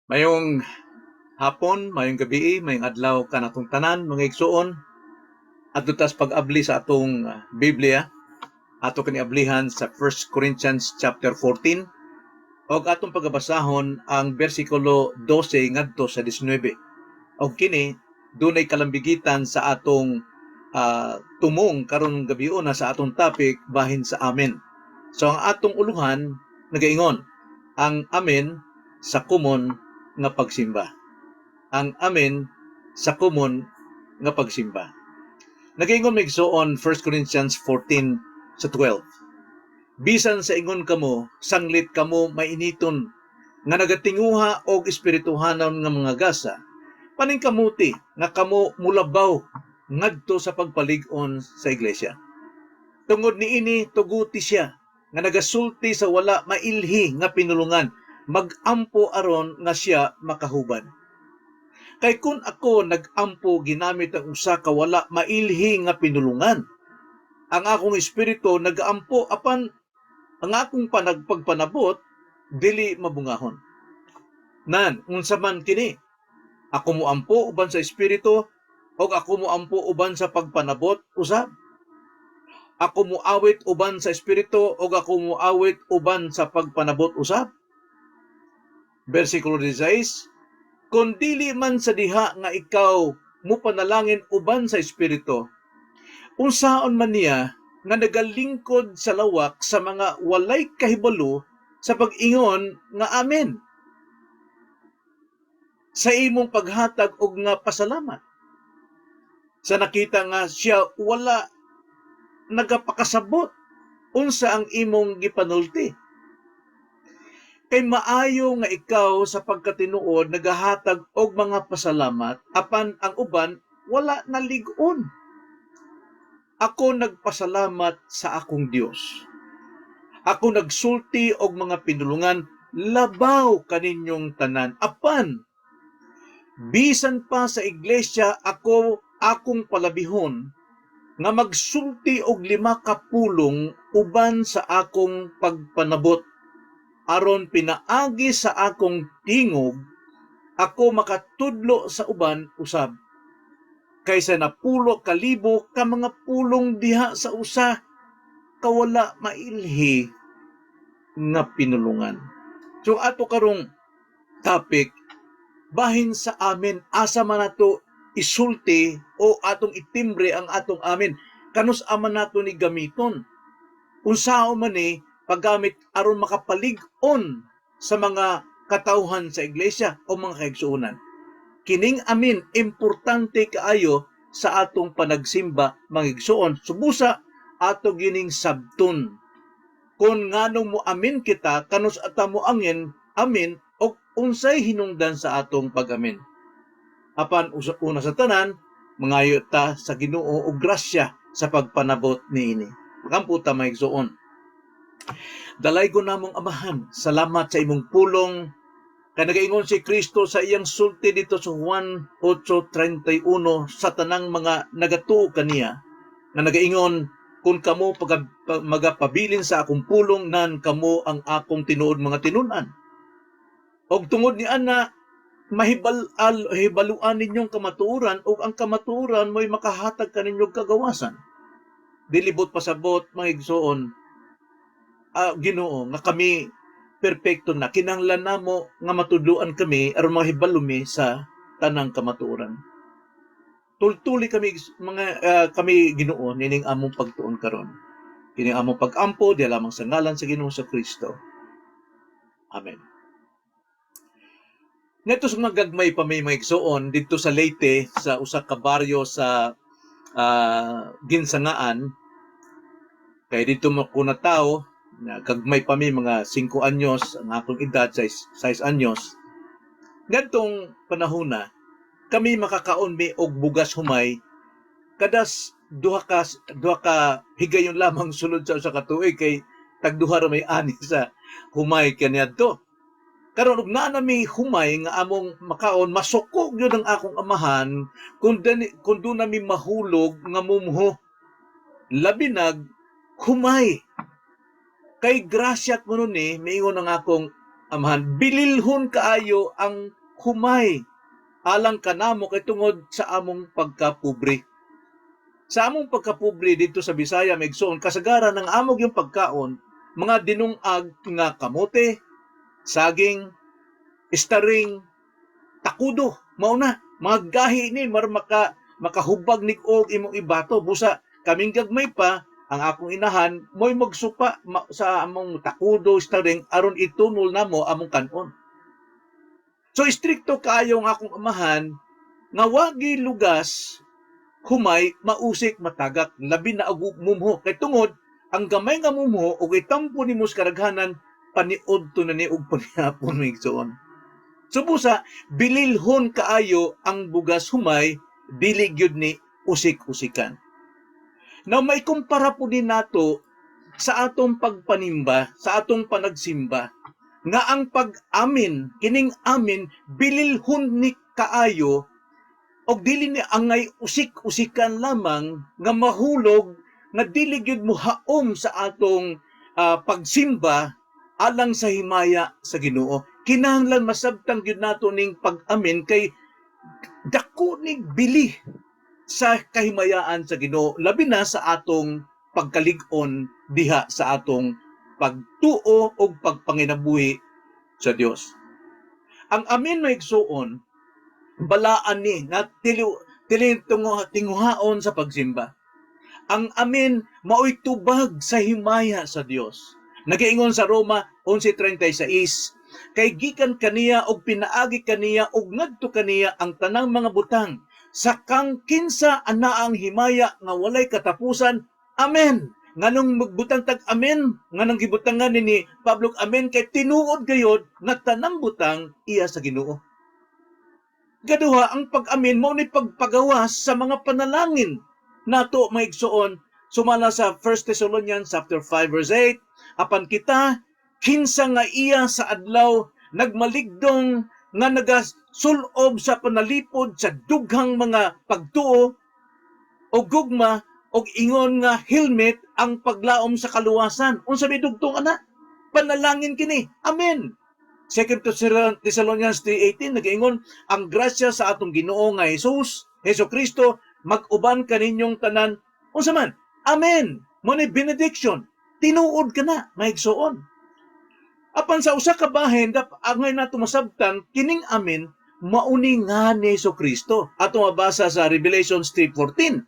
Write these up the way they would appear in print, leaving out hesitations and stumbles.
Mayong hapon, mayong gabi, mayong adlaw kanatong tanan, mga igsuon. Adto tas pag-abli sa atong Biblia. Ato kini ablihan sa 1 Corinthians chapter 14 og atong pagabasahon ang bersikulo 12 ngadto sa 19. Og kini dunay kalambigitan sa atong tumong karon gabiuna sa atong topic bahin sa amen. So ang atong uluhan nagaingon, "Ang amen sa kumon nga pagsimba." Ang amen sa kumon nga pagsimba. Nagaingon, mga igsoon, 1 Corinthians 14 sa 12. "Bisan sa ingon kamo, sanglit kamo mainiton nga nagatinguha og espirituhanon nga mga gasa, paningkamuti nga kamo mulabaw ngadto sa pagpalig-on sa iglesia. Tungod niini, tuguti siya nga nagasulti sa wala mailhi nga pinulungan magampo aron nga siya makahubad. Kay kung ako nagampo ginamit ang usa ka wala mailhi nga pinulungan, ang akong espiritu nagaampo, apan ang akong panagpagpanabot dili mabungahon. Nan, unsa man kini? Ako moampo uban sa espiritu og ako moampo uban sa pagpanabot usab. Ako moawit uban sa espiritu og ako moawit uban sa pagpanabot usab." Versikulo 16, "Kung dili man sa diha nga ikaw mopanalangin uban sa espiritu, unsaon man niya nga nagalingkod sa lawak sa mga walay kahibalo sa pag-ingon nga amen sa imong paghatag og nga pasalamat? Sa nakita nga siya wala nagapakasabot unsa ang imong gipanulti. Kay maayo nga ikaw sa pagkatinuod nagahatag og mga pasalamat, apan ang uban wala nalig-on. Ako nagpasalamat sa akong Dios. Ako nagsulti og mga pinulungan labaw kaninyong tanan. Apan bisan pa sa iglesia ako akong palabihon nga magsulti og lima ka pulong uban sa akong pagpanabot, aron pinaagi sa akong tingog ako makatudlo sa uban usab, kaysa napulo ka libo ka mga pulong diha sa usa ka wala mailhi nga pinulungan." So ato karong topic bahin sa amen, asa man nato isulti o atong itimbre ang atong amen, kanus man nato ni gamiton, unsaon man ni paggamit aron makapalig-on sa mga katawhan sa iglesia o mga kaigsuonan. Kining amen importante kaayo sa atong panagsimba, mga igsuon. Subusa ato gining sabton kung nganong mo amen kita, kanus ata mo angin amen, og unsay hinungdan sa atong pag-amen. Apan una sa tanan, mangayo ta sa Ginoo og grasya sa pagpanabot niini. Magampo ta, mga igsuon. Dalaygon namong Amahan, salamat sa imong pulong. Kay nagaingon si Kristo sa iyang sulti dito sa Juan 8:31 sa tanang mga nagatuo kaniya nga nagaingon, "Kung kamo magapabilin sa akong pulong, nan kamo ang akong tinuod mga tinun-an." Og tungod ni ana, mahibal al hibaluan ninyong kamatuoran ug ang kamatuoran mo'y makahatag kaninyong kagawasan. Dilibot pasabot, mga igsoon, Ginoo, nga kami perpekto na. Kinahanglan namo nga matudloan kami aron mahibalo mi sa tanang kamatuoran. Tultuli kami mga kami, Ginoo, nining among pagtuon karon. Kini among pagampo diha lamang sa ngalan sa Ginoo sa Kristo. Amen. Ngadto sa mga gagmay pa may mga igsoon didto sa Leyte, sa usa ka baryo sa Ginsangaan, kay didto mo ko natawo na gagmay pa mi, mga 5 anyos ang akong edad, 6 anyos. Ngadtong panahon na kami makakaon mi og bugas humay kadas duha ka higayon lamang sulod sa usa ka tuig, kay tagduha ra may ani sa humay kaniadto. Karon og naa na mi humay nga among makaon, masuko gyud ang akong amahan kung dani, kung duna mi mahulog nga mumho, labi nag humay. Kay grasya kuno ni, miingon ang akong amahan, bililhon kaayo ang humay alang kanamo kay tungod sa among pagkapobre. Sa among pagkapobre dito sa Bisaya, mga igsoon, kasagaran ng among yung pagkaon, mga dinungag nga kamote, saging, istaring, takudo, mao na, mga gahi ni mar makahubag ni og imong ibato. Busa kaming gagmay pa, ang akong inahan mo'y magsupa sa among takudo, istaring, aron itunol namo among kanon. So istrikto kaayo ang akong amahan nga wagi lugas humay mausik, matagak, labi na og mumho, kay tungod ang gamay nga mumho ug itampo nimo sa karaghanan, paniud to na ni og panihapon, mga igsoon. So busa bililhon kaayo ang bugas humay, dili gyud ni usik-usikan. Now may kumpara po din nato sa atong pagpanimba, sa atong panagsimba, nga ang pag-amin, kining amin, bililhon ni kaayo og dili ni angay usik-usikan lamang nga mahulog nga dili gyud mo haom sa atong pagsimba alang sa himaya sa Ginoo. Kinahanglan masabtang gyud nato ning pag-amin kay dako ning bili sa kahimayaan sa Ginoo, labi na sa atong pagkalig-on diha sa atong pagtuo og pagpanginabuhi sa Dios. Ang amin, mga igsuon, balaan ni nga tili tili tinguhaon sa pagsimba. Ang amin mao'y tubag sa himaya sa Dios. Nagaingon sa Roma 11:36, "Kay gikan kaniya og pinaagi kaniya og ngadto kaniya ang tanang mga butang, sa kang kinsa anaa ang himaya nga walay katapusan. Amen." Nganong magbutang tag amen? Nganong gibutangan ni Pablo amen? Kay tinuod gayod nga tanang butang iya sa Ginoo. Gaduha, ang pag-amin mao ni pagpagawas sa mga panalangin nato, mga igsoon, sumala sa 1 Thessalonians chapter 5 verse 8, "Apan kita, kinsa nga iya sa adlaw nagmaligdong nga nagasulob sa panalipod sa dughang mga pagtuo o gugma og ingon nga helmet ang paglaom sa kaluwasan." Unsa may dugtong ana? Panalangin kini. Amen. 2 Thessalonians 3:18 nagaingon, "Ang grasya sa atong Ginoo nga Hesus Kristo mag-uban kaninyong tanan." Unsa man? Amen. Mo ni benediction. Tinuod ka na, mga igsoon. Apan sa usa ka bahin, dap angay nato masabtan kining amen mauni nga ni Hesus Kristo. Ato mabasa sa Revelations 3:14.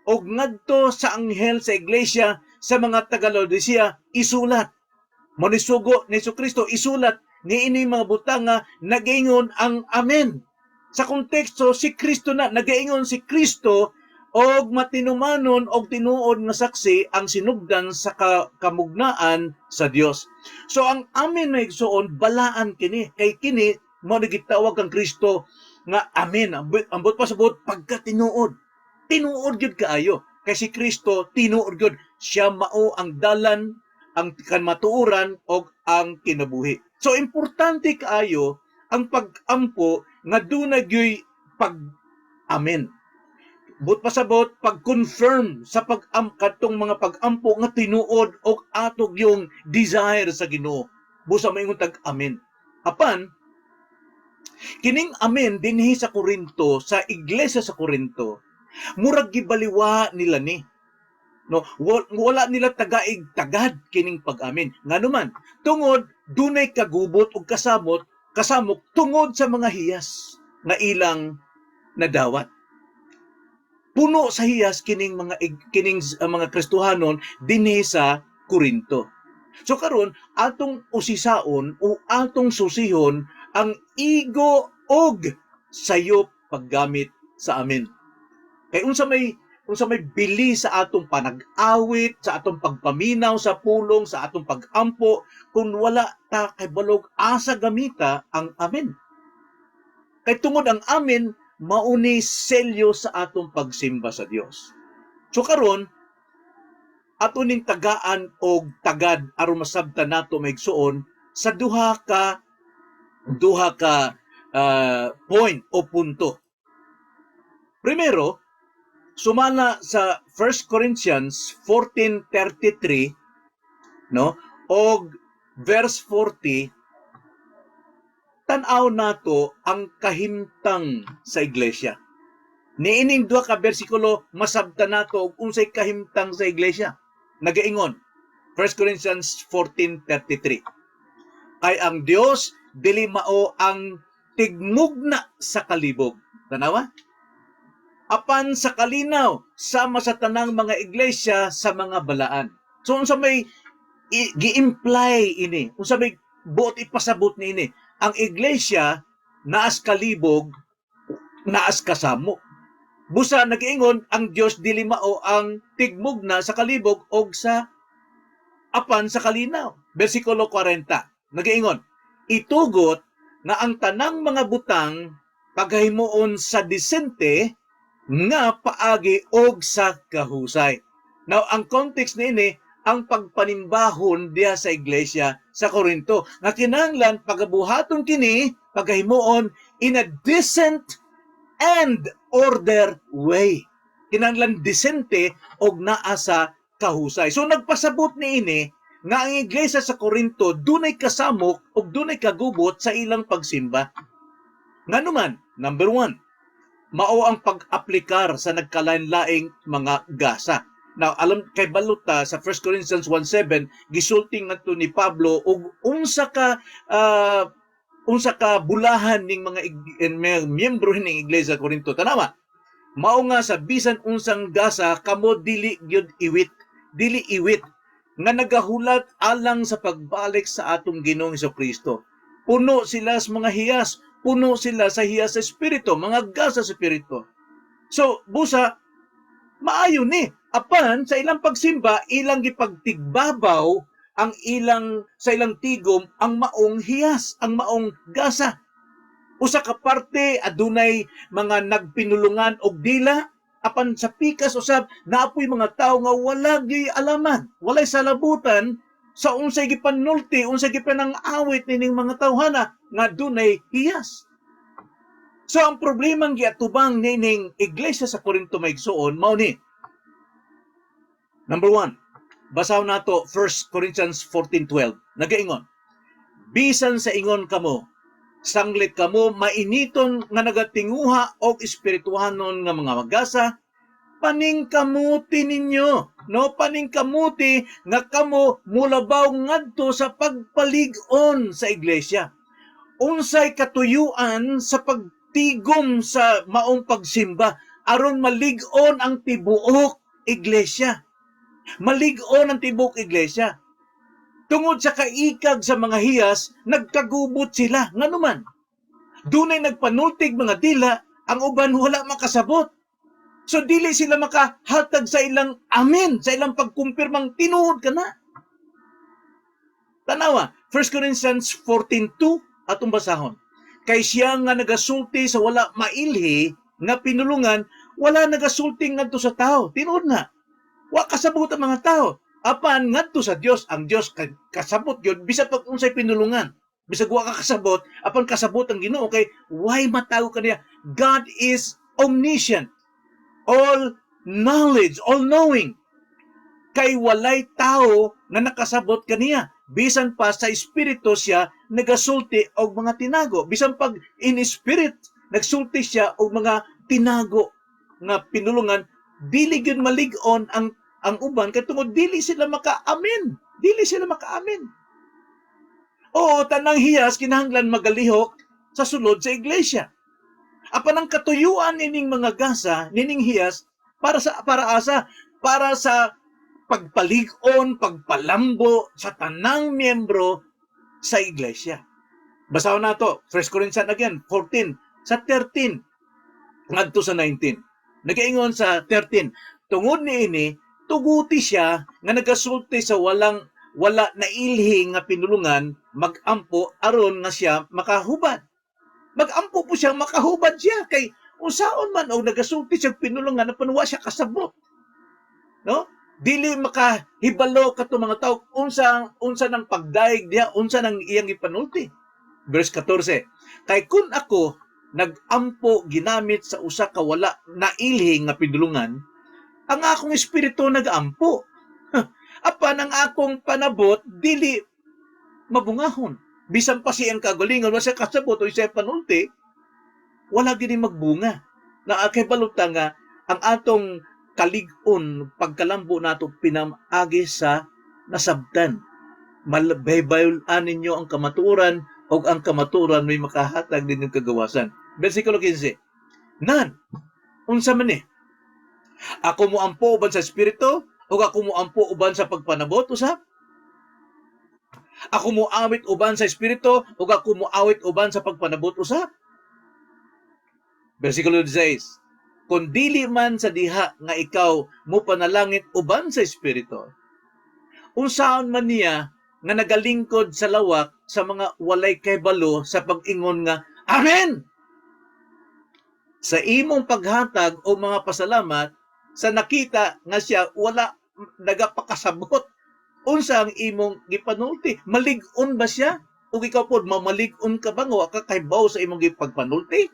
"Og ngadto sa anghel sa iglesia sa mga taga-Laodicea isulat." Mo ni sugo ni Hesus Kristo, isulat niini mga butang nga nagaingon ang Amen. Sa konteksto, si Kristo na nagaingon, si Kristo og matinumanon og tinuod nga saksi, ang sinugdan sa kamugnaan sa Dios. So ang amen, mga igsoon, balaan kini kay kini mo ni gitawag kang Kristo nga amen. Ambot pasabot pagkatinuod. Tinuod gyud kaayo kay si Kristo tinuod gyud. Siya mao ang dalan, ang kamatuoran og ang kinabuhi. So importante kaayo ang pag-ampo nga duna gyuy pag amen. But pasabot pag-confirm sa pag-am kadtong mga pag-ampo nga tinuod og ato yung desire sa Ginoo. Busa maingon tag amen. Apan kining amen dinhi sa Korinto, sa iglesia sa Korinto, murag gibaliwa nila ni. No, wala nila tagaig tagad kining pag-amin. Ngano man? Tungod dunay kagubot ug kasamok tungod sa mga hiyas nga ilang nadawat. Puno sa hiyas kining mga Kristohanon dinhi sa Korinto. So karon atong usisaon o atong susihon ang igo og sayop paggamit sa amen. Kay unsa may bili sa atong panag-awit, sa atong pagpaminaw sa pulong, sa atong pag-ampo kung wala ta kahibalog asa gamita ang amen? Kay tungod ang amen mauni selyo sa atong pagsimba sa Dios. So karon ato ning tagaan og tagad aron masabtan nato, mga igsoon, sa duha ka point o punto. Primero, sumala sa 1 Corinthians 14:33, no, og verse 40, Tan-aw nato ang kahimtang sa iglesia. Niining duha ka bersikulo, masabtan nato og unsay kahimtang sa iglesia. Nagaingon 1 Corinthians 14:33, "Kay ang Dios dili mao ang tigmugna sa kalibog." Tanawa? "Apan sa kalinaw, sama sa tanang mga iglesia sa mga balaan." So unsa may gi-imply ini? Unsa may buot ipasabot niini? Ang iglesia naas kalibog, naas kasamok. Busa nag-ingon ang Dios dili mao ang tigmugna sa kalibog og sa apan sa kalinaw. Bersikulo 40. Nag-ingon, "Itugot nga ang tanang mga butang paghimuon sa disente nga paagi og sa kahusay." Now, ang context niini, ang pagpanimbahon diha sa iglesia sa Corinto nga kinahanglan pagabuhaton kini, pagahimuon in a decent and order way. Kinahanglan disente og naa sa kahusay. So nagpasabot niini nga ang iglesia sa Corinto dunay kasamok ug dunay kagubot sa ilang pagsimba. Ngano man, number one, mao ang pag-aplikar sa nagkalain-laing mga gasa. Now, alam kay baluta sa 1 Corinthians 1:7, gisulti ngadto ni Pablo og unsa ka bulahan ning mga miyembro ning iglesia sa Corinto. Tanawa. "Mao nga sa bisan unsang gasa kamo dili gyud iwit, dili iwit nga nagahulat alang sa pagbalik sa atong Ginoong Kristo." Puno sila sa mga hiyas, puno sila sa hiyas sa espiritu, mga gasa sa espiritu. So, busa maayo ni. Apan sa ilang pagsimba, ilang gipagtigbabaw ang ilang sa ilang tigom ang maong hiyas, ang maong gasa. Usa ka parte adunay mga nagpinulungan og dila, apan sa pikas usab naapoy mga tawo nga wala gyuy alaman, walay salabutan sa unsay gipanulti, unsay gipanang-awit nining mga tawhana nga dunay hiyas. So ang problemang giatubang nining iglesia sa Corinto, mga igsuon, mao ni. Number one, basahon nato 1 Corinthians 14:12. Nagaingon, "Bisan sa ingon kamo, sanglit kamo mainiton nga nagatinguha og espirituhanon nga mga magasa, paningkamuti ninyo, no, paningkamuti nga kamo mulabaw ngadto sa pagpalig-on sa iglesia." Unsay katuyuan sa pagtigom sa maong pagsimba aron malig-on ang tibuok iglesia? Malig-on ang tibuok iglesia. Tungod sa kaikag sa mga hiyas, nagkagubot sila. Nganuman, dunay nagpanultig mga dila, ang uban wala makasabot. So dili sila makahatag sa ilang amen, sa ilang pagkumpirmang tinuod ka na. Tanawa, 1 Corinthians 14:2 atong basahon. "Kay siya nga nagasulti sa wala mailhi nga pinulungan, wala nagasulti ngadto sa tao." Tinuod na. Wa kasabot ang mga tao. Apan ngadto sa Dios, ang Dios kasabot gyud bisag pag unsay pinulungan. Bisag wa ka kasabot, apan kasabot ang Ginoo kay way matago kaniya. God is omniscient. All knowledge, all knowing. Kay walay tao nga nakasabot kaniya. Bisan pa sa espiritu siya nagasulti og mga tinago. Bisan pag in spirit nagsulti siya og mga tinago nga pinulungan, dili gyud malig-on ang uban kay tungod dili sila makaamin. Dili sila makaamin. Oo, tanang hiyas kinahanglan magalihok sa sulod sa iglesia. Apan ang katuyuan nining mga gasa, nining hiyas, para asa? Para sa pagpalig-on, pagpalambo sa tanang miyembro sa iglesia. Basahon nato, 1 Corinthians again, 14 sa 13 ngadto sa 19. Nagaingon sa 13, "Tungod niini, tuguti siya nga nagasulti sa walang wala nailhi nga pinulungan magampo aron nga siya makahubad." Magampo po siya, makahubad siya kay unsaon man og nagasulti siya pinulungan apan wa siya kasabot. No? Dili makahibalo kato mga tao unsa unsa nang pagdaig diha, unsa nang iyang ipanulti. Verse 14. "Kay kun ako nagampo ginamit sa usa ka wala nailhi nga pinulungan, ang akong espiritu nagaampo. Apan ang akong panabot dili mabungahon." Bisan pa siyang kagalingon, wa siya kasabot o siya panulti, wala gini magbunga. Na kay baluta nga ang atong kalig-on, pagkalambo nato, pinamagi sa nasabtan. Malbaybayon ninyo ang kamatuoran o ang kamatuoran may makahatag ninyong kagawasan. Versikulo 15. Nan, unsa man ni? Ako mo ampo uban sa espiritu o ako mo ampo uban sa pagpanabot usab? Ako mo awit uban sa espiritu o ako mo awit uban sa pagpanabot usab? Versikulo 16. Kung dili man sa diha nga ikaw mo panalangin uban sa espiritu, unsaon man niya nga nagalingkod sa lawak sa mga walay kahibalo sa pag-ingon nga "Amen" sa imong paghatag o mga pasalamat, sa nakita nga siya wala nagapakasabot unsa ang imong gipanulti? Malig-on ba siya? Ug ikaw pod, mamalig-on ka ba nga wa ka kahibaw sa imong gipagpanulti,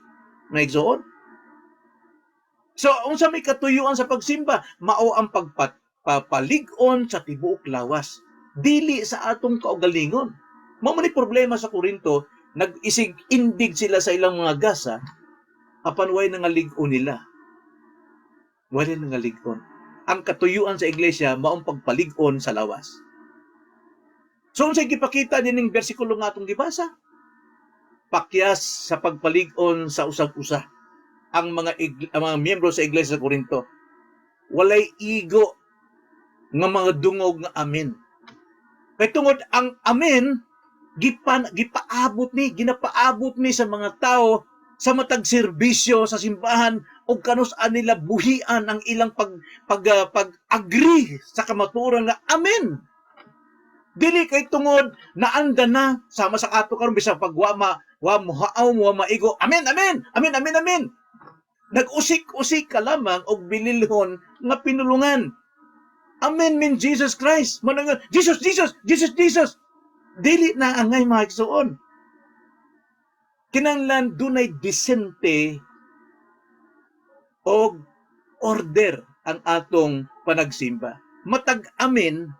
mga igsoon? So unsa may katuyuan sa pagsimba? Mao ang pagpapalig-on sa tibuok lawas, dili sa atong kaugalingon. Mao man ni problema sa Korinto, nag-isig indig sila sa ilang mga gasa apan way nangalig-on nila. Wala nangalig-on. Ang katuyuan sa iglesia maong pagpalig-on sa lawas. So unsay gipakita nining bersikulo nga atong gibasa? Pakyas sa pagpalig-on sa usag-usa ang mga miyembro sa iglesia sa Korinto. Walay igo nga mga dungog nga "Amen." Kay tungod ang "Amen" gipan gipaabot ni ginapaabot ni sa mga tao sa matag serbisyo sa simbahan ug kanus-an nila buhian ang ilang pag pag pag-agree sa kamatuoran nga "Amen." Dili kay tungod naanda na, sama sa ato karon, bisag pag wa ma wa mo wa maigo, "Amen, amen, amen, amen, amen." Nag-usik-usik ka lamang og bililhon nga pinulungan. "Amen" mean Jesus Christ. Manang Jesus, Jesus, Jesus, Jesus. Dili na angay, mga igsoon. Kinanglan dunay disente og order ang atong panagsimba. Matag "Amen"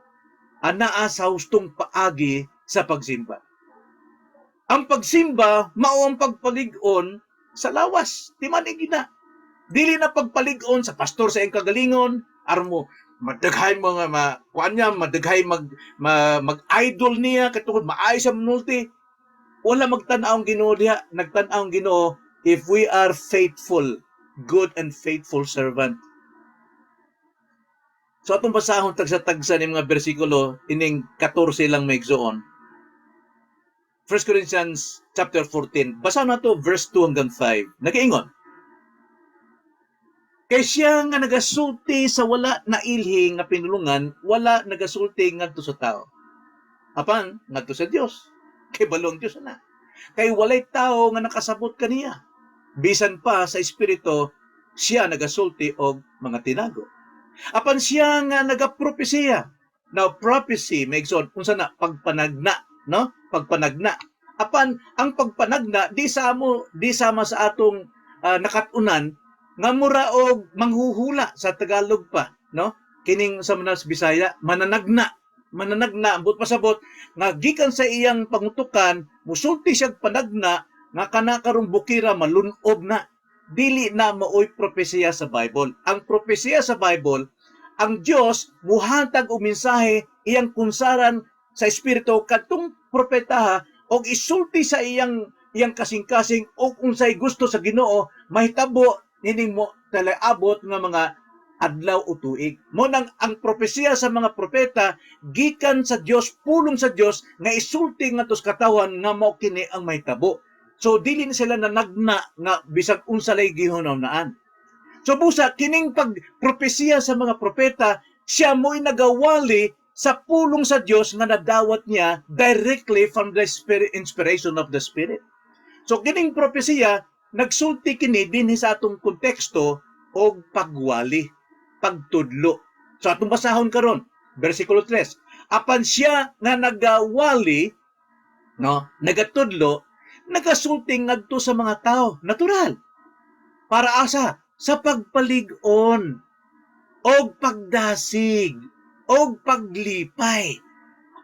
anaa sa hustong paagi sa pagsimba. Ang pagsimba mao ang pagpalig-on sa lawas. Di man na. Dili na pagpalig-on sa pastor sa iyang kagalingon, aron mo madaghay mga ma kuan niya, madaghay mag-idol niya katungod maayo siya manulti. Wala magtan-aw ang Ginoo diha. Nagtan-aw ang Ginoo if we are faithful, good and faithful servant. So atong basahon tagsa-tagsa ni mga bersikulo ining 14 lang, mga igsoon. 1 Corinthians chapter 14. Basa na to verse 2 hanggang 5. Nagaingon: "Kay siya nga nagasulti sa wala nailhi nga pinulungan, wala nagasulti ngadto sa tao, apan ngadto sa Dios. Kay balo ang Dios ana. Kay walay tao nga nakasabot kaniya. Bisan pa sa espiritu siya nagasulti og mga tinago. Apan siya nga nagapropesiya." Now, prophecy, mga igsoon, unsa na? Pagpanagna, no? Pagpanagna. Apan ang pagpanagna di sama sa atong nakatunan nga mura og manghuhula sa Tagalog pa, no? Kining sa manas Bisaya, mananagna. Mananagna, ambot pasabot nga gikan sa iyang pangutukan, musulti siya panagna nga kana karong bukira malunob na. Dili na maoy propesiya sa Bible. Ang propesiya sa Bible, ang Dios muhatag og mensahe, iyang kunsaran sa espiritu kadtong propetaha og isulti sa iyang iyang kasing-kasing og unsay gusto sa Ginoo mahitabo nining mo abot nga mga adlaw o tuig. Mo nang ang propesiya sa mga propeta gikan sa Dios, pulong sa Dios nga isulti ngadto sa katawan nga mao kini ang mahitabo. So dili na sila nanagna nga bisag unsa lay gihunahunaan. So busa kining pagpropesiya sa mga propeta, siya mo'y nagawali sa pulong sa Dios nga nadawat niya directly from the spirit, inspiration of the Spirit. So kining propesiya nagsulti kini dinhi sa atong konteksto og pagwali, pagtudlo. So atong basahon karon, versikulo 3. "Apan siya nga nagawali," no, nagatudlo, nagasulti ngadto sa mga tao, natural. Para asa? Sa pagpalig-on og pagdasig og paglipay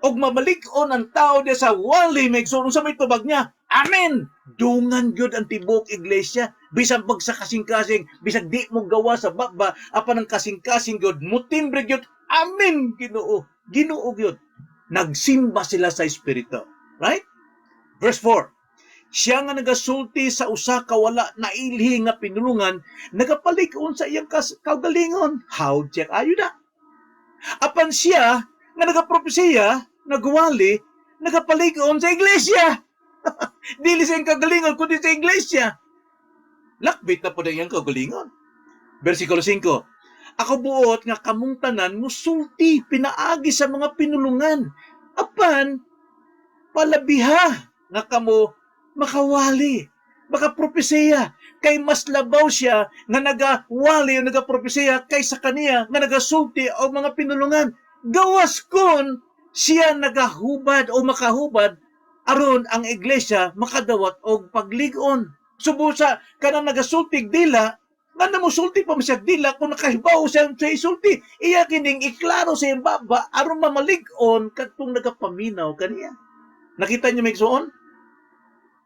Og mamalig-on ang tao diya sa wali, may igsoon, unsa may tubag niya? Amen! Dungan gyud ang tibuok iglesia. Bisan pag sa kasing-kasing, bisag di mo gawa sa baba, apan ang kasing-kasing gyud, mutimbre gyud, "Amen, Ginoo." Ginoo gyud. Nagsimba sila sa Espiritu. Right? Verse 4. Siya nga nagasulti sa usa ka wala nailhi nga pinulungan, nagapalig-on sa iyang kaugalingon. How check ayo na. Apan siya nga nagapropesiya, nagwali, nagapalig-on sa iglesia. Dili sa iyang kagalingon, kundi sa iglesia. Lakbit na po na iyang kagalingon. Versikulo 5. Ako buot nga kamong tanan musulti pinaagi sa mga pinulungan. Apan palabiha nga kamo makawali, makapropesiya, kay mas labaw siya nga nagawali o nagapropesiya kaysa kaniya nga nagasulti o mga pinulungan. Gawas kon siya nagahubad o makahubad aron ang iglesia makadawat og paglig-on. Subusa kanang nagasultig dila nga namusulti pa man siya dila kung nakahibaw siya sa isulti. Iya kining iklaro sa iyang baba aron mamalig-on kadtong nagapaminaw kaniya. Nakita niyo, may igsoon?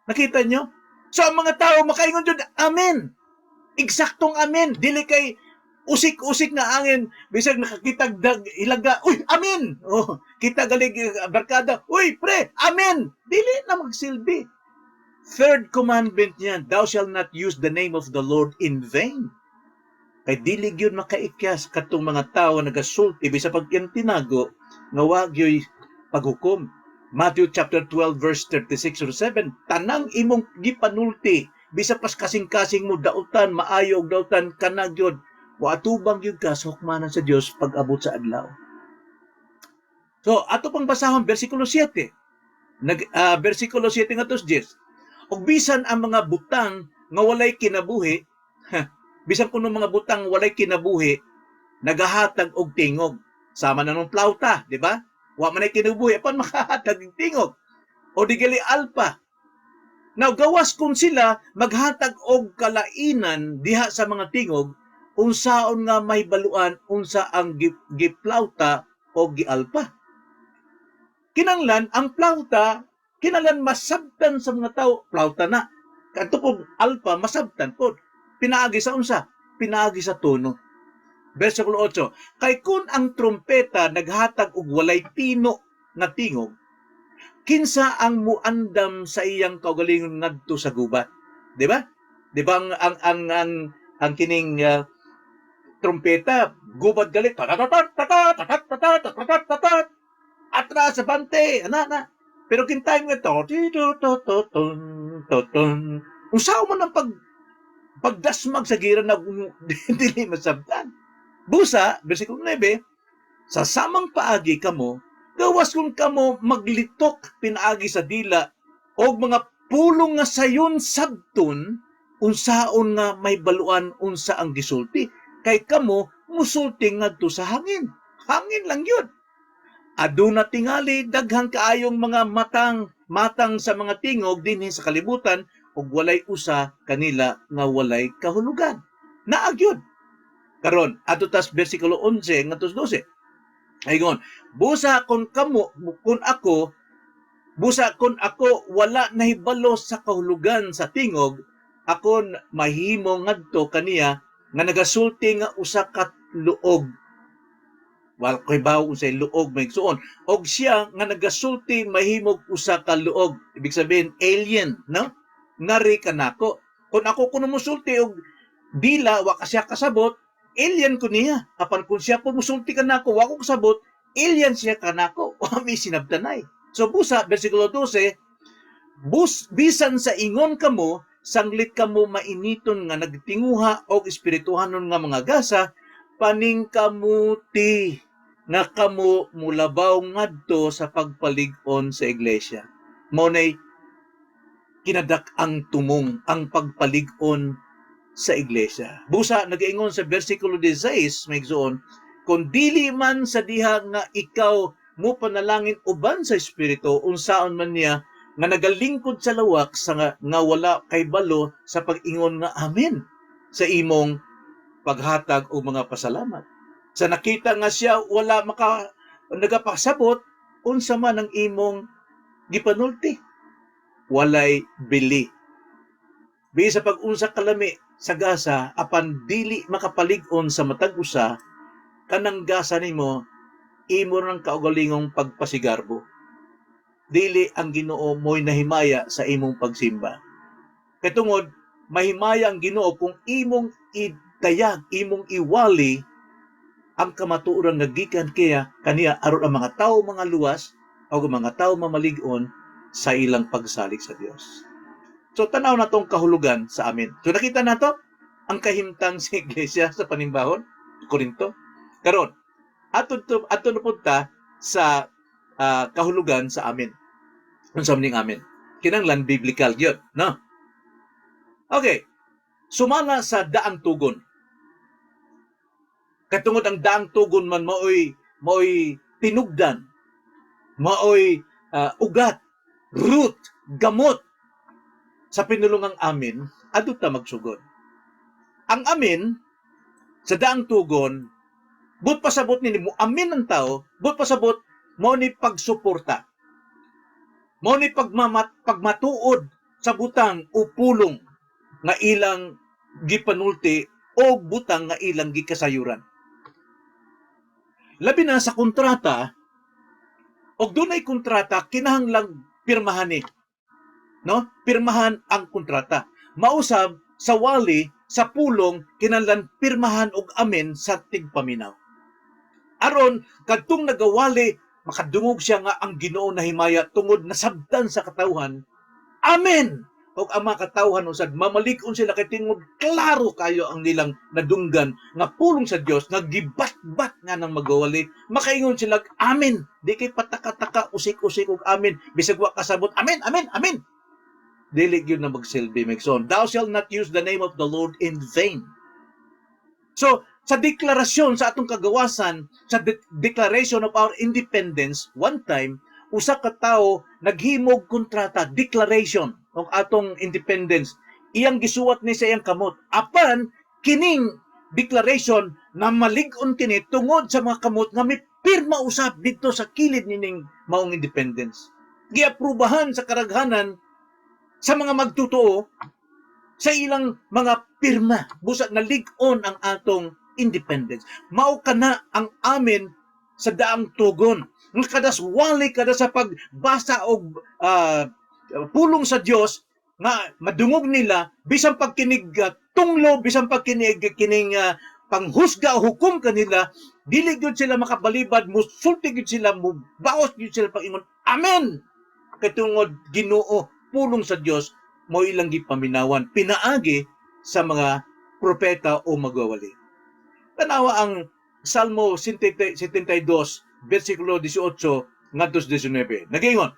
Nakita niyo? So ang mga tao makaingon jud, "Amen." Eksaktong amen. Dili kay usik-usik nga angin bisag nakakitag dag ilaga, "Uy, amen." Oh, kita galig barkada, "Uy, pre, amen." Dili na magsilbi. Third commandment niya, "Thou shalt not use the name of the Lord in vain." Kay dili gyud makaikyas katong mga tawo nagasulti bisa pag iyang tinago nga wa gyoy paghukom. Matthew chapter 12 verse 36 to 7, tanang imong gipanulti bisa pas kasing-kasing mo dautan maayo og dautan kana gyud moatubang gyud ka sa hukmanan sa Dios pag-abot sa adlaw. So ato pang basahon versikulo 7. Nag versikulo 7 ngadto 10. Og bisan ang mga butang nga walay kinabuhi, bisan kuno mga butang walay kinabuhi, nagahatag og tingog. Sama na nung plauta, di ba? Wa man ay kinabuhi, apan makahatag og tingog. O di gali alpa. Now, gawas kung sila maghatag og kalainan diha sa mga tingog, unsaon nga may baluan unsa ang giplauta o gialpa. Kinanglan ang plauta, kinanglan masabtan sa mga tao, plauta na. Kadto po alpa masabtan po. Pinaagi sa unsa? Pinaagi sa tono. Versikulo 8. Kay kun ang trumpeta naghatag og walay tino nga tingog, kinsa ang muandam sa iyang kaugalingon ngadto sa gubat? Di ba? Di ba ang kining trumpeta gubat galit, tatatatat tatatat tatatat tatatat, atras, abante, ana na. Pero kin time nga to ti to to to tun to tun, unsa man ang pagdasmag sa gira na dili masabtan. Busa, versikulo 9, sa samang paagi kamo, gawas kung kamo maglitok pinaagi sa dila og mga pulong nga sayon sabton, unsaon nga may baluan unsa ang gisulti, kay kamo musulti ngadto sa hangin. Hangin lang yun. Aduna tingali daghang kaayong mga matang matang sa mga tingog dinhi sa kalibutan ug walay usa kanila nga walay kahulugan. Naa gyud. Karon, adto tas bersikulo 11 ngadto 12. Aygon, busa kon ako wala nahibalo sa kahulugan sa tingog, akon mahimo ngadto kaniya nga nagasulti nga usa ka luog. Wala ko'y bawo unsay luog, may igsuon. Og siya nga nagasulti mahimog usa ka luog. Ibig sabihin alien, no? Ngari kanako. Kung ako kuno musulti og dila wa ka siya kasabot, alien ko niya. Apan kung siya po musulti kanako, wa ko kasabot, alien siya kanako. Wa mi sinabtanay. So busa versikulo 12, bisan sa ingon kamo, sanglit kamo mainiton nga nagtinguha og espirituhanon nga mga gasa, paningkamuti nga kamo mulabaw ngadto sa pagpalig-on sa iglesia. Mao nay kinadak-ang tumong ang pagpalig-on sa iglesia. Busa nagaingon sa versikulo 16, may igsoon, kung dili man sa diha nga ikaw mo panalangin uban sa espiritu, unsaon man niya nga nagalingkod sa lawak sa nga wala kay balo sa pag-ingon nga amen sa imong paghatag og mga pasalamat? Sa nakita nga siya wala maka nagapasabot Unsa man ang imong gipanulti, walay bili. Bisa pag unsa kalami sa gasa, apan dili makapalig-on sa matag usa, kanang gasa nimo imo nang kaugalingong pagpasigarbo. Dili ang Ginoo mo'y nahimaya sa imong pagsimba. Kay tungod mahimaya ang Ginoo kung imong idayag, imong iwali ang kamatuoran nga gikan kaya kaniya aron ang mga tawo mga luwas o ang mga tawo mamalig-on sa ilang pagsalig sa Dios. So tanaw na tong kahulugan sa amin. So nakita nato ang kahimtang sa iglesia sa panimbahon, Korinto. Karon, ato na punta sa kahulugan sa amin. Unsa man ning amin? Kinanglan biblical gyud, no? Okay. Sumala sa daang tugon. Katungod ang daang tugon man maoy tinugdan, maoy ugat, root, gamot sa pinulungang amin, adto ta magsugod. Ang amin sa daang tugon, but pasabot ni mo amin ang tao, but pasabot mao ni pagsuporta. Mao ni pagmatuod sa butang o pulong nga ilang gipanulti o butang nga ilang gikasayuran. Labi na sa kontrata, og dunay kontrata, kinahanglang pirmahan ni. No? Pirmahan ang kontrata. Mausab sa wali sa pulong, kinahanglan pirmahan og amen sa tigpaminaw. Aron kadtong nagawali makadungog siya nga ang Ginoo nahimaya tungod nasabtan sa katawhan. Amen. Og ang mga katawhan usad mamalig-on sila kay tingog klaro kayo ang nilang nadunggan nga pulong sa Dios nga gibatbat nga nang magawali, makaingon sila amen. Di kay pataka-taka, usik-usik og amen, bisag wa kasabot, amen, amen, amen. Dili gyud na magsilbi, Megson. Thou shalt not use the name of the Lord in vain. So sa deklarasyon sa atong kagawasan, sa declaration of our independence, one time usa ka tawo naghimog kontrata, declaration ng atong independence, iyang gisuwat ni sa iyang kamot. Apan kining declaration na malig-on kini tungod sa mga kamot nga may pirma usab didto sa kilid nining maong independence. Giaprubahan sa karaghanan sa mga magtotoo sa ilang mga pirma. Busa nalig-on ang atong independence. Mao kana ang amin sa daang tugon. Nga kadas wali, kada sa pagbasa og pulong sa Dios nga madungog nila, bisan pagkinig tunglo, bisan pagkinig kining panghusga o hukom kanila, dili gyud sila makabalibad, musulti gyud sila, mubaos gyud sila pag-ingon amen, kay tungod Ginoo, pulong sa Dios mo ilang gipaminawan pinaagi sa mga propeta o magwawali. Tanawa ang Salmo 72 versikulo 18 ngadto 19. Nagaingon,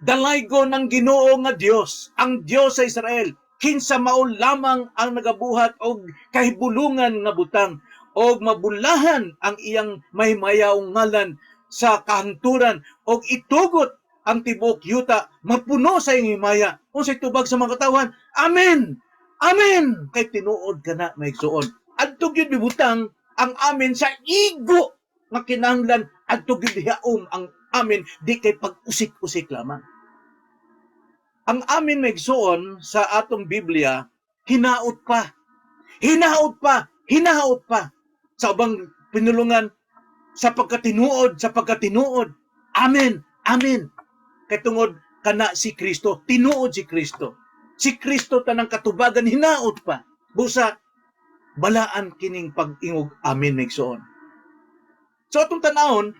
"Dalaygon ang Ginoo nga Dios, ang Dios sa Israel, kinsa mao lamang ang nagabuhat og kahibulungan nga butang, og mabulahan ang iyang mahimayawong ngalan sa kahangturan, og itugot ang tibuok yuta mapuno sa iyang himaya." Unsay tubag sa mga katawhan? Amen. Amen. Kay tinuod kana, maigsuon. Adto gyud bibutang ang amen sa igo nga kinahanglan, adto gyud haom ang amen, di kay pag-usik-usik lamang. Ang amen, maigsuon, sa atong Biblia, hinaot pa. Hinaot pa, hinaot pa. Sa ubang pinulungan, sa pagkatinuod, sa pagkatinuod. Amen, amen. Kay tungod kana si Kristo, tinuod si Kristo. Si Kristo tanang katubagan, hinaot pa. Busa balaan kining pag-ingog amen, maigsuon. So atong tanawon,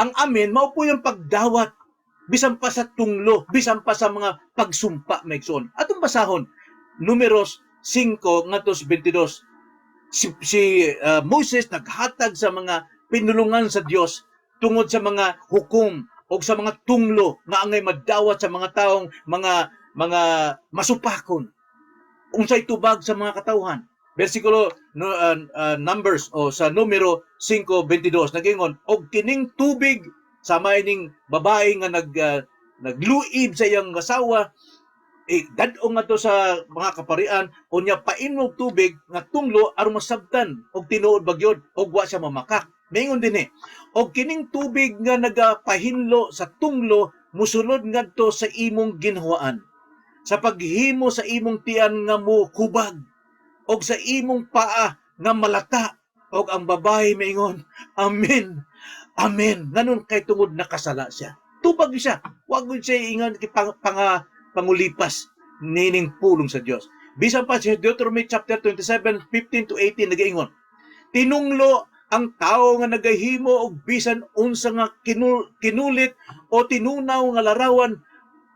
ang amen mao po yung pagdawat bisan pa sa tunglo, bisan pa sa mga pagsumpa, maigsuon. Atong basahon Numeros 5 ngadto 22. Si Moses naghatag sa mga pinulungan sa Dios tungod sa mga hukom o sa mga tunglo nga angay madawat sa mga taong mga masupakon. Unsay tubag sa mga katawhan? Versikulo no, Numbers o sa Numero 5:22, nagingon, "Og kining tubig," sama ining babae nga nagluib sa iyang asawa, eh, dad-ong nga to sa mga kaparian, unya painom tubig nga tunglo aron masabtan og tinuod ba gyud og wa siya mamakak. Mingon dinhi, "Og kining tubig nga nagapahinlo sa tunglo musulod ngadto sa imong ginhawaan sa paghimo sa imong tiyan nga mo hubag og sa imong paa nga malata." Og ang babae maingon, "Amen. Amen." Nganon? Kay tungod nakasala siya. Tubag siya. Wag gud siya ingon pang, pang, pangulipas nining pulong sa Dios. Bisan pa sa Deuteronomy chapter 27, 15 to 18, nagaingon, "Tinunglo ang tao nga nagahimo og bisan unsa nga kinulit o tinunaw nga larawan,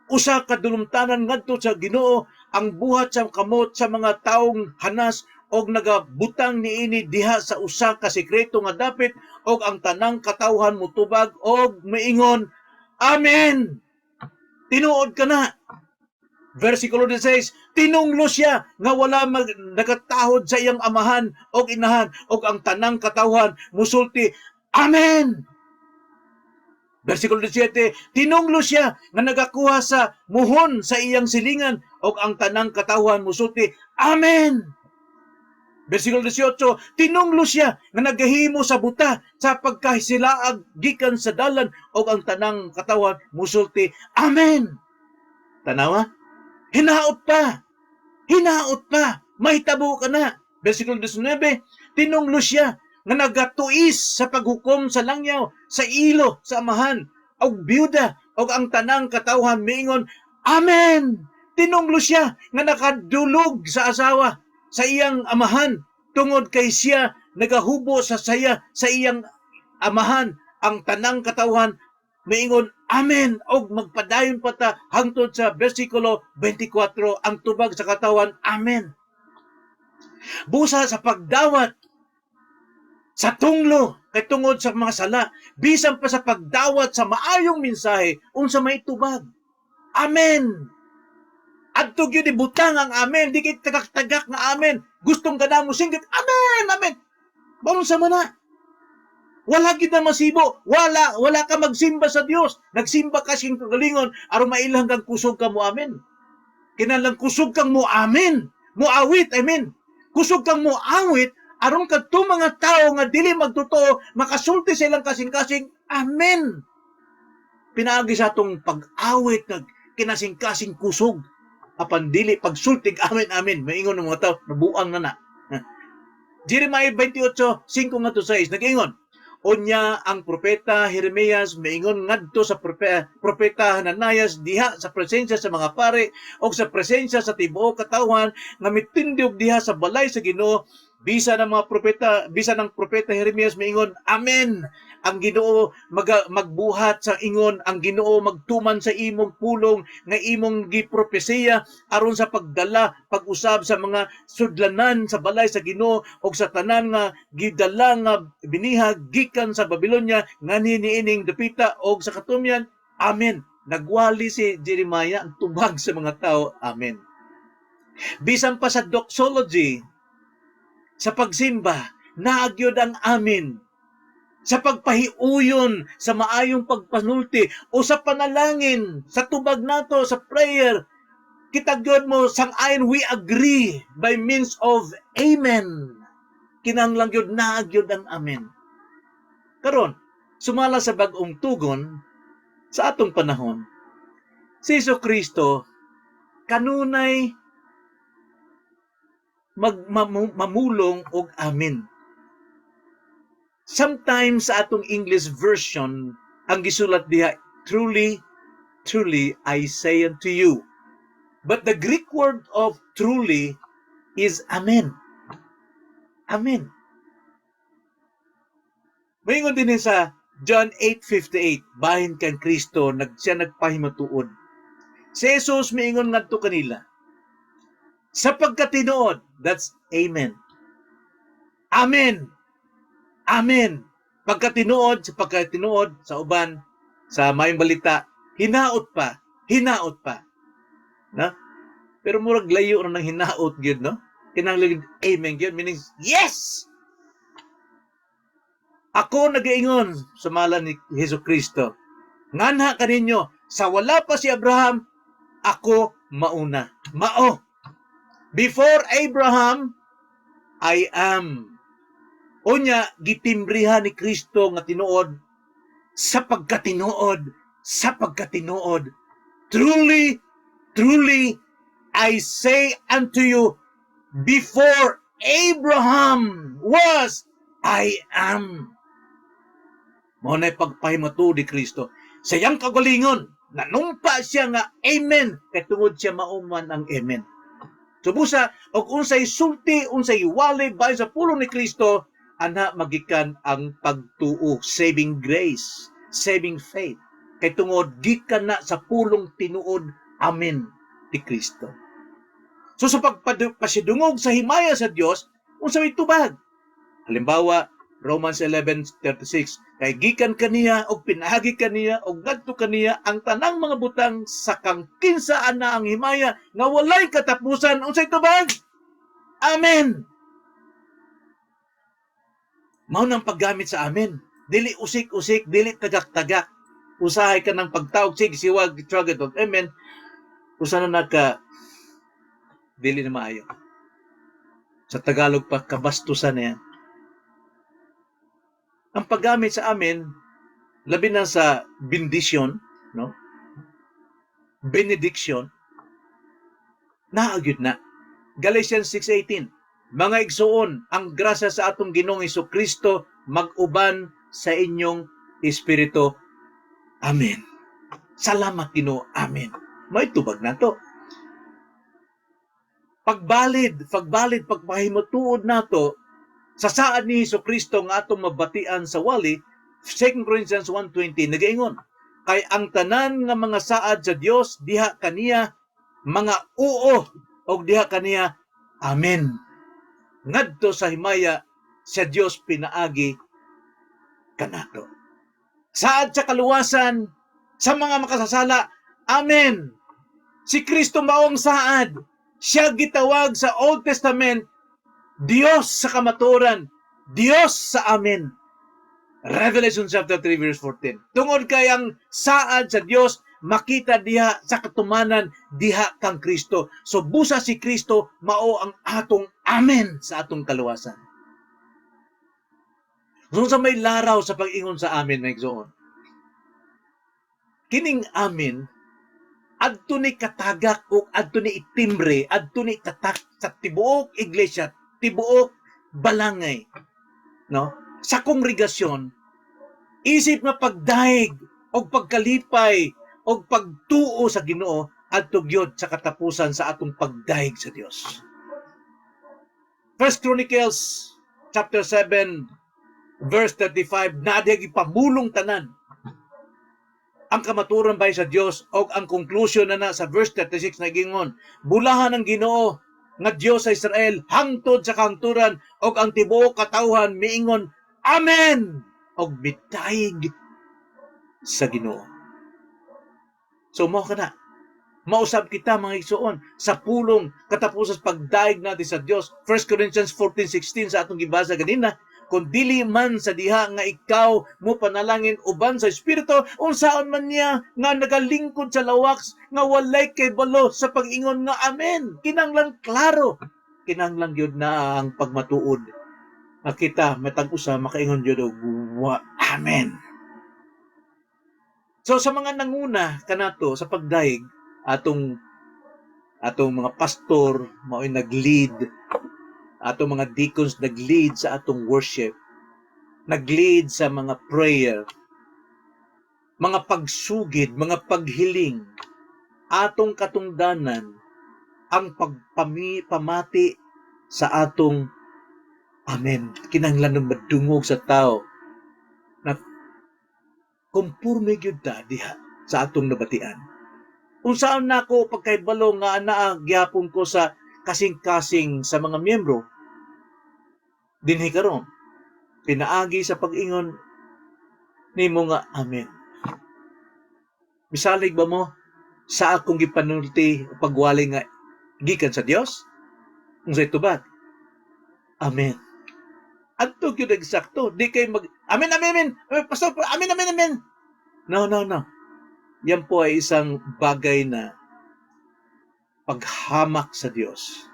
usa ka dulumtanan ngadto sa Ginoo ang buhat sa kamot sa mga taong hanas og nagabutang niini diha sa usa ka sekreto nga dapit, og ang tanang katawhan motubag og miingon, 'Amen.'" Tinuod ka na. Versikulo 16, "Tinunglo siya nga wala nagtahod sa iyang amahan og inahan, og ang tanang katawhan musulti, 'Amen.'" Versikulo 17, "Tinunglo siya nga nagakuha sa muhon sa iyang silingan, og ang tanang katawhan musulti, 'Amen.'" Versikulo 18, "Tinunglo siya nga nagahimo sa buta sa pagkasilaag gikan sa dalan, og ang tanang katawhan musulti, 'Amen.'" Tanawa? Hinaot pa. Hinaot pa. Mahitabo ka na. Versikulo 19, "Tinunglo siya nga nagatuis sa paghukom sa langyaw sa ilo sa amahan og byuda, og ang tanang katawhan miingon, 'Amen.'" "Tinunglo siya nga nakadulog sa asawa sa iyang amahan, tungod kay siya nagahubo sa saya sa iyang amahan, ang tanang katawhan miingon, 'Amen.'" Og magpadayon pa ta hangtod sa versikulo 24, ang tubag sa katawan, "Amen." Busa sa pagdawat sa tunglo kay tungod sa mga sala, bisan pa sa pagdawat sa maayong mensahe, unsa may tubag? Amen. Adto gyud ibutang ang amen, di kay tagak-tagak nga amen. Gustong ka na mo singgit, "Amen, amen." Unsa man na? Wala gid na masibo. Wala ka magsimba sa Dios. Nagsimba ka sing kagalingon aron mailhan kang kusog ka mo amen. Kinahanglan kusog kang mo amen. Muawit, amen. Kusog kang muawit aron kadto mga tao nga dili magtotoo makasulti sa ilang kasing-kasing, "Amen." Pinaagi sa atong pag-awit nga kinasing-kasing kusog. Apan dili pagsultig amen amen. Maingon ng mga tao, nabuang na na. Jeremiah 28, 5 ngadto 6, nag-ingon, "Unya ang propeta Jeremias maingon ngadto sa propeta Hananias diha sa presensya sa mga pare o sa presensya sa tibuok katawhan nga mitindog diha sa balay sa Ginoo, bisa ng mga propeta, bisa ng propeta Jeremias maingon, 'Amen. Ang Ginoo magbuhat sa ingon, ang Ginoo magtuman sa imong pulong nga imong gipropesiya aron sa pagdala pag-usab sa mga sudlanan sa balay sa Ginoo ug sa tanan nga gidala nga binihag gikan sa Babylonia nganhi niining dapita og sa katumyan. Amen.'" Nagwali si Jeremiah, ang tubag sa mga tao, "Amen." Bisan pa sa doxology, sa pagsimba, naagyod ang amen. Sa pagpahiuyon, sa maayong pagpanulti, o sa panalangin, sa tubag nato, sa prayer, kita gyud mo sang-ayon, we agree by means of amen. Kinahanglan gyud naagyod ang amen. Karon, sumala sa Bag-ong Tugon, sa atong panahon, si Hesus Kristo kanunay mamulong og amen. Sometimes sa atong English version, ang gisulat diha, "Truly, truly, I say unto you." But the Greek word of "truly" is amen. Amen. Maingon din sa John 8:58, bahin kang Kristo, siya nagpahimatuod. Si Jesus miingon ngadto kanila, "Sa pagkatinuod," that's amen. Amen. Amen. Pagkatinuod, sa pagkatinuod sa uban, sa Maayong Balita, hinaot pa, hinaot pa. Na? Pero murag layo na ng hinaot gyud, no? Kinahanglan amen gyud, meaning yes. "Ako nagaingon sa ngalan ni Hesus Kristo. Nganha kaninyo, sa wala pa si Abraham, ako mauna." Mao. Before Abraham, I am. Unya gitimbrihan ni Kristo nga tinuod sa pagkatinuod, sa pagkatinuod. "Truly, truly, I say unto you, before Abraham was, I am." Mao na pagpahimatuod ni Kristo. Sa iyang kagalingon, nanumpa siya nga "Amen" kay tungod siya mao man ang Amen. So busa og unsay sulti, unsay wali bahin sa pulong ni Kristo, ana magikan ang pagtuo, saving grace, saving faith. Kay tungod gikan na sa pulong tinuod "Amen" ni Kristo. So sa pagpasidungog sa himaya sa Dios, unsa may tubag? Halimbawa, Romans 11:36, kay gikan kaniya og pinaagi kaniya og ngadto kaniya ang tanang mga butang, sa kang kinsa ana ang himaya nga walay katapusan. Unsay tubag? Amen. Mao nang paggamit sa "amen", dili usik-usik, dili tagak-tagak. Usahay ka ng pagtawag, sige, siwag tawag og "amen", usa na naka dili na maayo. Sa Tagalog pa, kabastusan na yan. Ang paggamit sa "amen", labi na sa bendisyon, no? Benediction, naa gyud na. Galatians 6:18, "Mga igsuon, ang grasya sa atong Ginoong Kristo mag-uban sa inyong espiritu. Amen." Salamat, Ginoo. Amen. May tubag nato. Pagbalid, pagbalid, pagpahimutuod nato sa saad ni Hesus Kristo nga atong mabatian sa wali, 2 Corinthians 1:20 nagaingon, "Kay ang tanan nga mga saad sa Dios diha kaniya mga oo og diha kaniya amen ngadto sa himaya sa Dios pinaagi kanato." Saad sa kaluwasan sa mga makasasala, amen. Si Kristo mao ang saad. Siya gitawag sa Old Testament Dios sa kamatuoran, Dios sa amen. Revelation chapter 3 verse 14. Tungod kay ang saad sa Dios makita diha sa katumanan diha kang Kristo. So busa si Kristo mao ang atong amen sa atong kaluwasan. So sa may laraw sa pag-ingon sa "amen", mga igsoon. Kining "amen" adto ni katagak o adto ni itimbre, adto ni tatak sa tibuok iglesia, tibuok balangay, no? Sa kongregasyon, isip nga pagdaig og pagkalipay og pagtuo sa Ginoo adto gyud sa katapusan sa atong pagdaig sa Dios. First Chronicles chapter 7 verse 35, naa diha gipamulong tanan ang kamatuoran bay sa Dios og ang conclusion na na sa verse 36 nagingon, "Bulahan ang Ginoo nga Dios sa Israel hangtod sa kahangturan," og ang tibuok katawhan miingon, "Amen," og mitayig sa Ginoo. So mao kana. Mausab kita, mga igsoon, sa pulong katapusan sa pagdaig natin sa Dios. 1 Corinthians 14:16 sa atong gibasa ganina, kung dili man sa diha nga ikaw mo panalangin uban sa Espiritu, unsaon man niya nga nagalingkod sa lawaks nga walay kay balo sa pag-ingon nga "amen"? Kinanglan klaro. Kinanglan gyud na ang pagmatuod. Nga kita matag usa makaingon gyud og "amen". So sa mga nanguna kanato sa pagdaig, atong atong mga pastor mao'y nag-lead, atong mga deacons nag-lead sa atong worship, nag-lead sa mga prayer, mga pagsugid, mga paghiling, atong katungdanan ang pagpami pamati sa atong "amen". Kinahanglan ng madungog sa tao na kumpurme gyud ta diha sa atong nabatian. Unsaon nako pagkahibalo nga anaa gihapon ko sa kasing-kasing sa mga miyembro dinhi karon? Pinaagi sa pag-ingon nimo nga "amen". Misalig ba mo sa akong gipanulti o pagwali nga gikan sa Dios? Unsay tubag? Amen. Adto gyud eksakto. Di kay mag "amen, amen, amen. Amen, pastor, amen, amen, amen." No, no, no. Yan po ay isang bagay na paghamak sa Dios.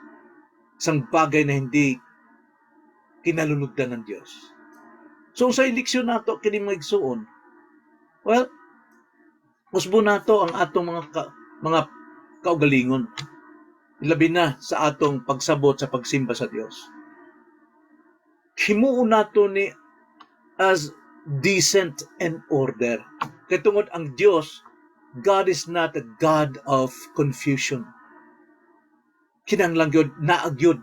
Isang bagay na hindi Kinalulugdan ng Dios. So sa leksyon nato kini, mga igsuon, well, usbo nato ang atong mga kaugalingon. Labi na sa atong pagsabot sa pagsimba sa Dios. Himuon nato ni as decent and order. Kay tungod ang Dios, God is not a God of confusion. Kinahanglan gyud naa gyud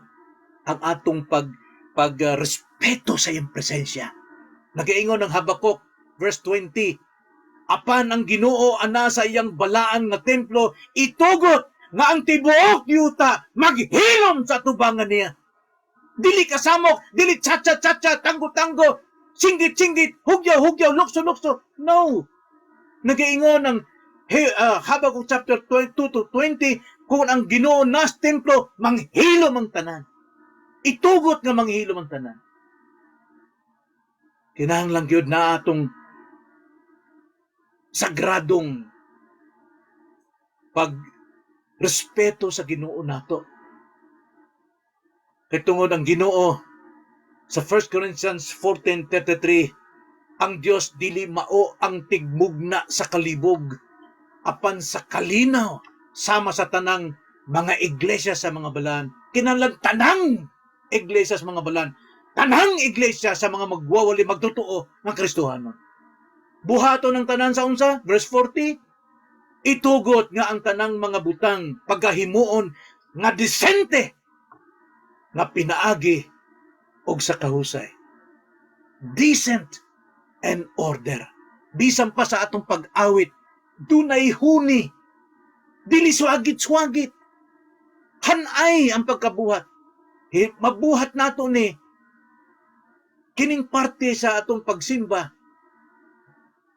ang atong pag pag respeto sa iyang presensya. Nagaingon ang Habakuk verse 20, "Apan ang Ginoo ana sa iyang balaan nga templo, itugot nga ang tibuok yuta maghilom sa tubangan niya." Dili kasamok, dili cha-cha-cha-cha, tango-tango, singgit-singgit, hugyaw-hugyaw, lukso-lukso. No. Nagaingon ang Habakuk chapter 2 to 20, kung ang Ginoo nas templo, manghilom ang tanan. Itugot nga manghilom ang tanan. Kinahanglan gyud na atong sagradong pag respeto sa Ginoo nato. Kay tungod ang Ginoo sa 1 Corinthians 14:33, ang Dios dili mao ang tigmugna sa kalibog apan sa kalinaw sama sa tanang mga iglesia sa mga balaan. Kinahanglan tanang iglesia sa mga balaan, tanang iglesia sa mga magwawali, magtotoo nga Kristohanon. Buhaton ang tanan sa unsa? Verse 40, itugot nga ang tanang mga butang pagkahimuon nga disente nga pinaagi og sa kahusay. Decent and order. Bisan pa sa atong pag-awit, dunay huni. Dili swagit-swagit. Hanay ang pagkabuhat. Mabuhat nato ni kining parte sa atong pagsimba.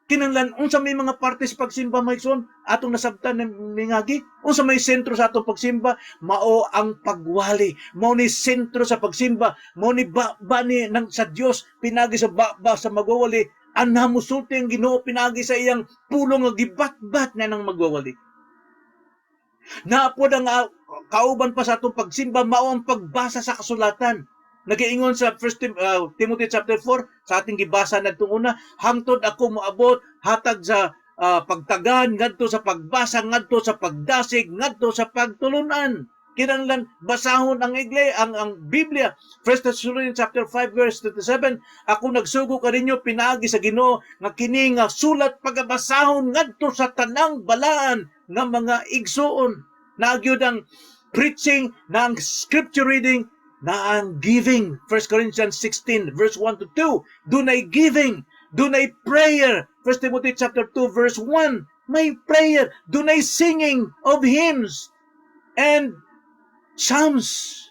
Kinahanglan unsa may mga parte sa pagsimba, mga igsoon, atong nasabtan ng mingagi? Unsa may sentro sa atong pagsimba? Mao ang pagwali. Mao ni sentro sa pagsimba. Mao ni ba, ba ni nang sa Dios pinagi sa ba sa magwawali. Anha musulti ang Ginoo pinagi sa iyang pulong nga gibatbat na nang magwawali. Naapod ang kauban pa sa atong pagsimba, mao ang pagbasa sa kasulatan. Nagaingon sa 1 Timothy chapter 4 sa ating gibasa nadtong una, hangtod ako moabot, hatag sa pagtagan ngadto sa pagbasa, ngadto sa pagdasig, ngadto sa pagtulunan. Kinahanglan basahon ang igle ang Biblia. 1 Thessalonians chapter 5 verse 27, "Ako nagsugo kaninyo pinaagi sa Ginoo nga kini nga sulat pagabasahon ngadto sa tanang balaan nga mga igsuon." Naa gyud ang preaching, na ang scripture reading, na ang giving. 1 Corinthians 16 verse 1 to 2, dunay giving, dunay prayer. 1 Timothy chapter 2 verse 1, may prayer, dunay singing of hymns and psalms.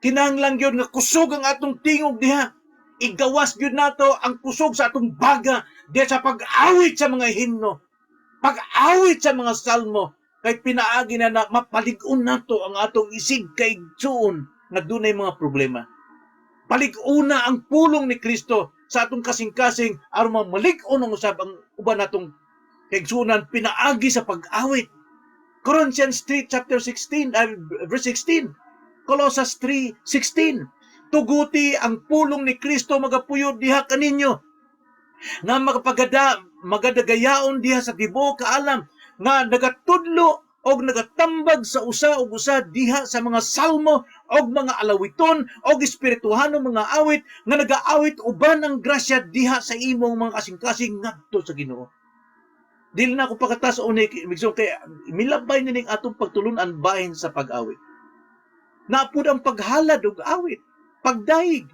Kinahanglan gyud nga kusog ang atong tingog diha. Igawas gyud nato ang kusog sa atong baga diha sa pag-awit sa mga himno, pag-awit sa mga salmo, kay pinaagi na na mapalig-on nato ang atong isig kaigsuon nga dunay mga problema. Palig-una ang pulong ni Kristo sa atong kasing-kasing aron mamalig-on ang usab ang uban natong kaigsuonan pinaagi sa pag-awit. Corinthians 3 chapter 16, verse 16. Colossus 3:16. "Tuguti ang pulong ni Kristo magapuyo diha kaninyo nga magapagada magadagayaon diha sa tibuok kaalam, nga nagatudlo og nagatambag sa usa ug usa diha sa mga salmo og mga alawiton og espirituhanong mga awit, nga nagaawit uban ang grasya diha sa imong mga kasing-kasing ngadto sa Ginoo." Dili na ako pakatas o ni igsoon kay milabay nining atong pagtulunan bahin sa pag-awit. Naapod ang paghalad og awit, pagdayeg.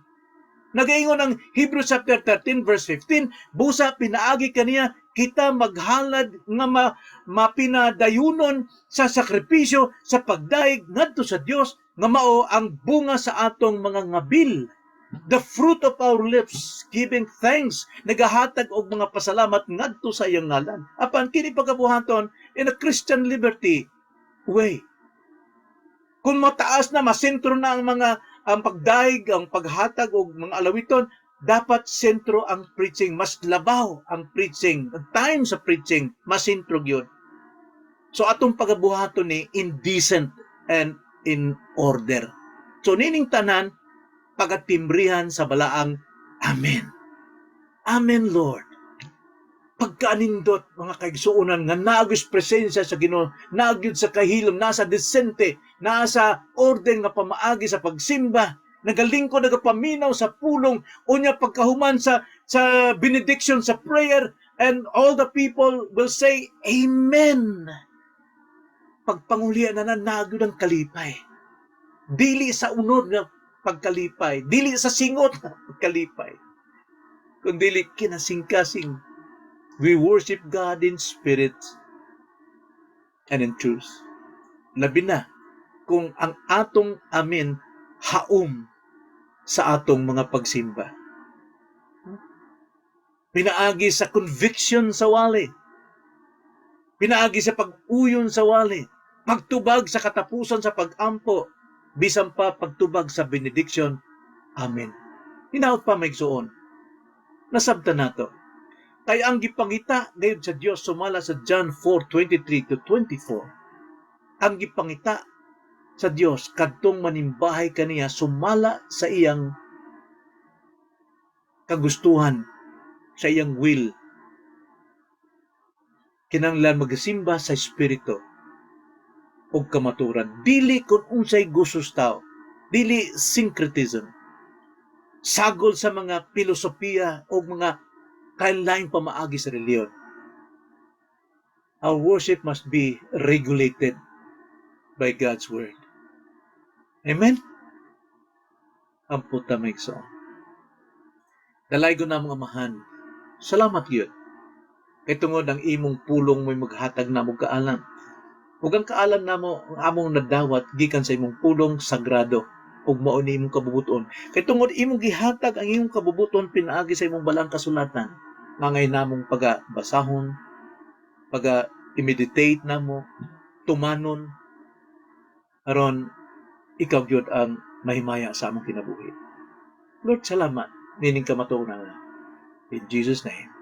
Nagaingon ang Hebrews chapter 13 verse 15, "Busa pinaagi kaniya kita maghalad nga mapinadayunon sa sakripisyo sa pagdayeg ngadto sa Dios, nga mao ang bunga sa atong mga ngabil." The fruit of our lips, giving thanks, nagahatag og mga pasalamat ngadto sa iyang ngalan. Apan kini pagabuhaton in a Christian liberty way. Kung mataas na, masentro na ang pagdayeg, ang paghatag og mga alawiton, dapat sentro ang preaching, mas labaw ang preaching. Ang time sa preaching, mas sentro gyud. So atong pagabuhaton ni in decent and in order. So nining tanan Pagatimbrihan sa balaang "Amen. Amen, Lord." Pagkaanindot, mga kaigsuonan, nga naa gyud presensya sa Ginoo, naa gyud sa kahilom, nasa disente, nasa orden nga pamaagi sa pagsimba, nagalingkod, nagapaminaw sa pulong, unya pagkahuman sa benediction, sa prayer, and all the people will say, "Amen." Pagpangulian na naa gyud ang kalipay. Dili sa unod nga pagkalipay, dili sa singot nga pagkalipay, kundi kinasingkasing. We worship God in spirit and in truth. Labi na kung ang atong amen haom sa atong mga pagsimba. Pinaagi sa conviction sa wali. Pinaagi sa pag-uyon sa wali. Pagtubag sa katapusan sa pag-ampo. Bisan pa pagtubag sa benediction. Amen. Hinaot pa, mga igsuon. Nasabtan nato. Kay ang gipangita gayud sa Dios sumala sa John 4:23 to 24. Ang gipangita sa Dios kadtong manimbahay kaniya sumala sa iyang kagustuhan, sa iyang will. Kinahanglan magasimba sa espiritu ug kamaturan. Dili kung unsay gusto sa tao. Dili syncretism. Sagol sa mga filosofiya o mga kainlaing pamaagi sa reliyon. Our worship must be regulated by God's word. Amen? Ampo ta, mga igsoon. Dalaygon namong Amahan, salamat gyud. Kay tungod ang imong pulong mo'y maghatag namo kaalam. Ug ang kaalam namo ang among nadawat gikan sa imong pulong sagrado ug mao ni imong kabubuton. Kay tungod imong gihatag ang imong kabubuton pinaagi sa imong balaang kasulatan, nga namong paga basahon, paga i-meditate namo, tumanon, aron ikaw gyud ang mahimaya sa among kinabuhi. Lord, salamat nining kamatuoran. In Jesus' name.